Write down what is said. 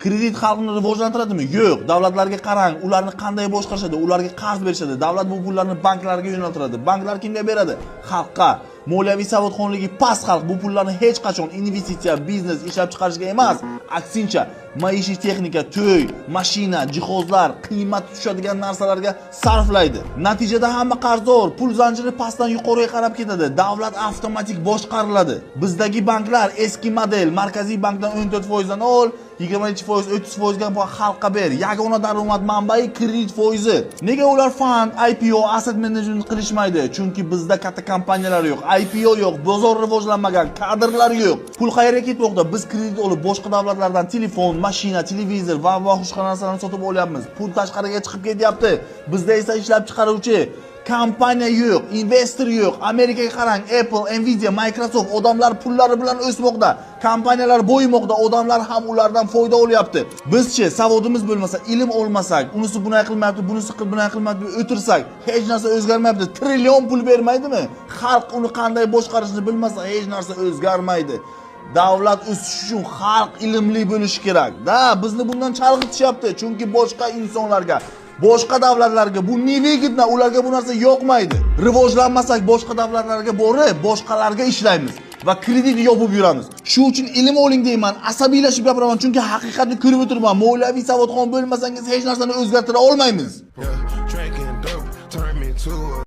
Kredit xalqni rivojlantiradimi? Yo'q. Davlatlarga qarang, ularni qanday boshqarishadi, ularga qarz berishadi. Davlat bu pullarni banklarga yo'naltiradi. Banklar kimga beradi? Xalqqa. Moliyaviy savodxonligi past xalq bu pullarni hech qachon investitsiya, biznes ishlab chiqarishga emas, aksincha maishiy texnika, to'y, mashina, jihozlar, qiymat tushadigan narsalarga sarflaydi. Natijada hamma qarzdor, pul zanjiri pastdan yuqoriga qarab ketadi. Davlat avtomatik boshqariladi. Bizdagi banklar eski model, markaziy bankdan 14% dan ol, 20%, 30% ga xalqqa ber. Yagona daromad manbai kredit foizi. Nega ular fond, IPO, asset management qilishmaydi? Chunki bizda katta kompaniyalar yo'q, IPO yo'q, bozor rivojlanmagan, kadrlar yo'q. Pul qayerga ketmoqda? Biz kredit olib boshqa davlatlardan telefon, mashina, televizor va boshqa narsalarni sotib olyapmiz. Pul tashqariga chiqib ketyapti. Bizda esa ishlab chiqaruvchi kompaniya yo'q, investor yo'q. Amerikaga qarang, Apple, Nvidia, Microsoft, odamlar pullari bilan o'smoqda. Kompaniyalar boyimoqda, odamlar ham ulardan foyda olyapti. Bizchi savodimiz bo'lmasa, ilm olmasak, unisi bunday qilmayapti, bunisi bunday qilmayapti deb o'tirsak, hech narsa o'zgarmayapti. Trillion pul bermaydimi? Xalq uni qanday boshqarishni bilmasa, hech narsa o'zgarmaydi. Davlat o'sishi uchun xalq ilmli bo'lishi kerak. Da, bizni bundan chalg'itishyapti, chunki boshqa insonlarga, boshqa davlatlarga bu невыгодно, ularga bu narsa yoqmaydi. Rivojlanmasak, boshqa davlatlarga borib, boshqalarga ishlaymiz va kredit yopib yuramiz. Shu uchun ilm oling deyman, asabiylashib gapiraman, chunki haqiqatni ko'rib o'tiribman. Moliyaviy savodxon bo'lmasangiz, hech narsani o'zgartira olmaymiz. Yeah, drinking dope, turn me to a